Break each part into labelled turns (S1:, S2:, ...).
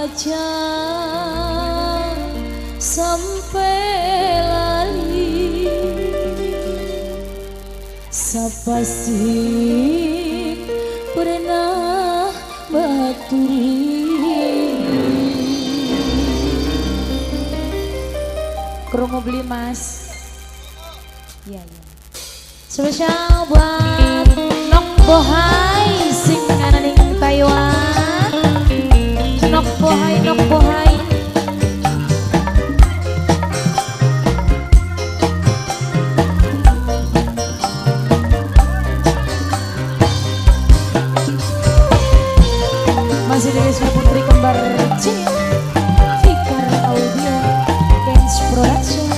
S1: Aja sampai lali. Sapa sing pernah baturi. Krungu beli mas. Iya iya. Spesial buat Nok Bohai sing ana ning Taiwan. Nok Bohai, Nok Bohai. Masih dari Wisma Putri Kembar Cina, Fikar Audio Dance Production.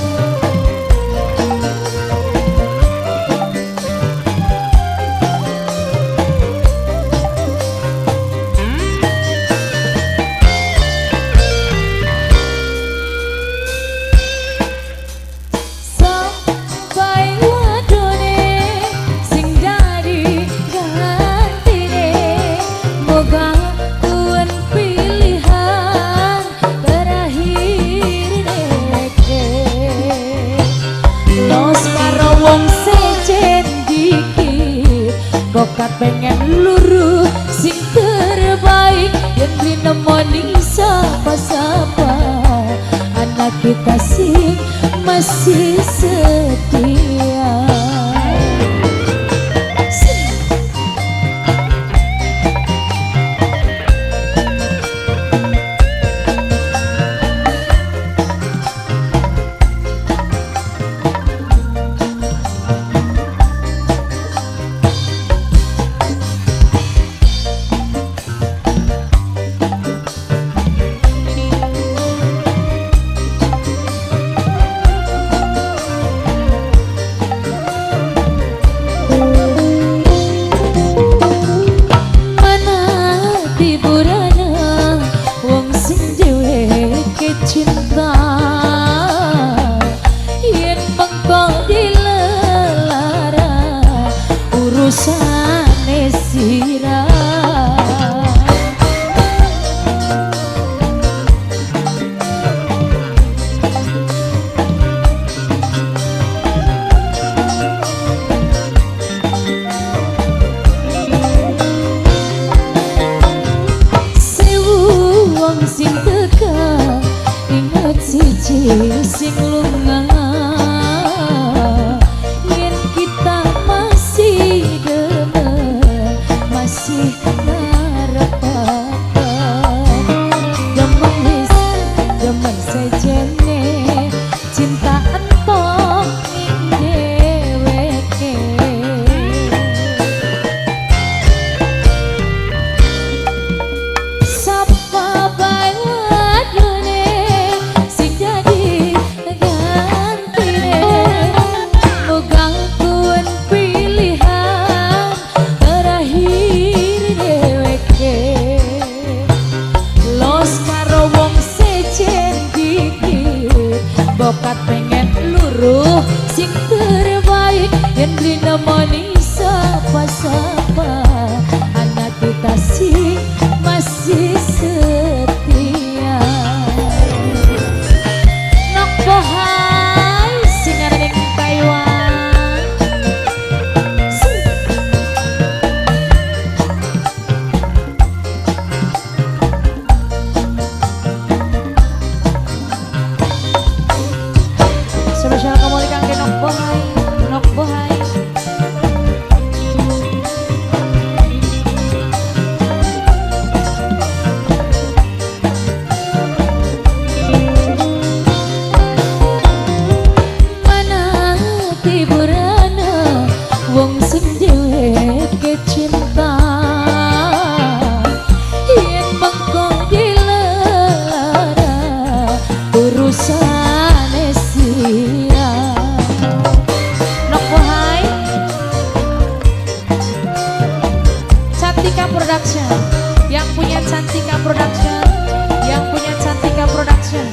S1: Bokat pengen luruh sing terbaik yen beli nemoni sapa-sapa anak kita sing masih setia. Cinta yen mengko dilelara urusane sira. Sewu wong sing teka ingat siji sing lunga yen kita masih demen masih ngarepaken demen wis demen sejene cinta entok ning dheweke. Sapa bae wadone sing dadi gantine moga kuwen pilihan terakhir dheweke. Los karo wong sejen dikit bokat pengen luruh sing terbaik yen beli nemoni sapa-sapa anak kita sing masih setia. Nok Bohai sing ana ning Taiwan. Spesial kembali kangge Nok Bohai, Nok Bohai. Mana tiburana wong sing dheweke cinta yen mengko dilelara urusane sira. Nok Bohai, Cantika Production, yang punya Cantika Production, yang punya Cantika Production,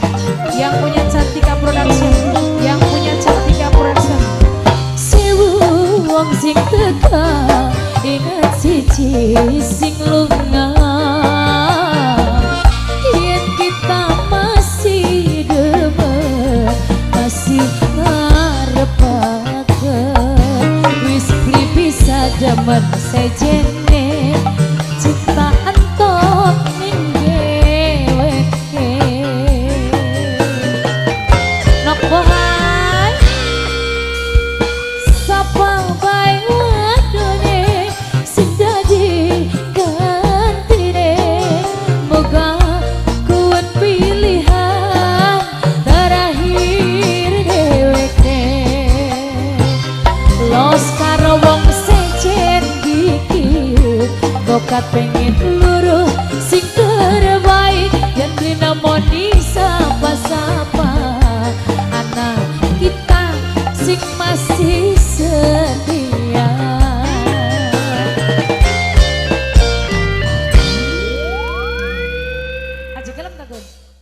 S1: yang punya Cantika Production, yang punya Cantika Production. Sewu wong sing teka ingat siji sing lunga yen Sejene cinta entuk ning dheweke. Nopo hai sapa bae wadone sing dadi gantine, moga kuat pilihan terakhir dheweke. Los karo wong sejen iki bokat pengen luruh sing terbaik yen dinamoni sapa-sapa anak kita sing masih setia. Aja kelem takut.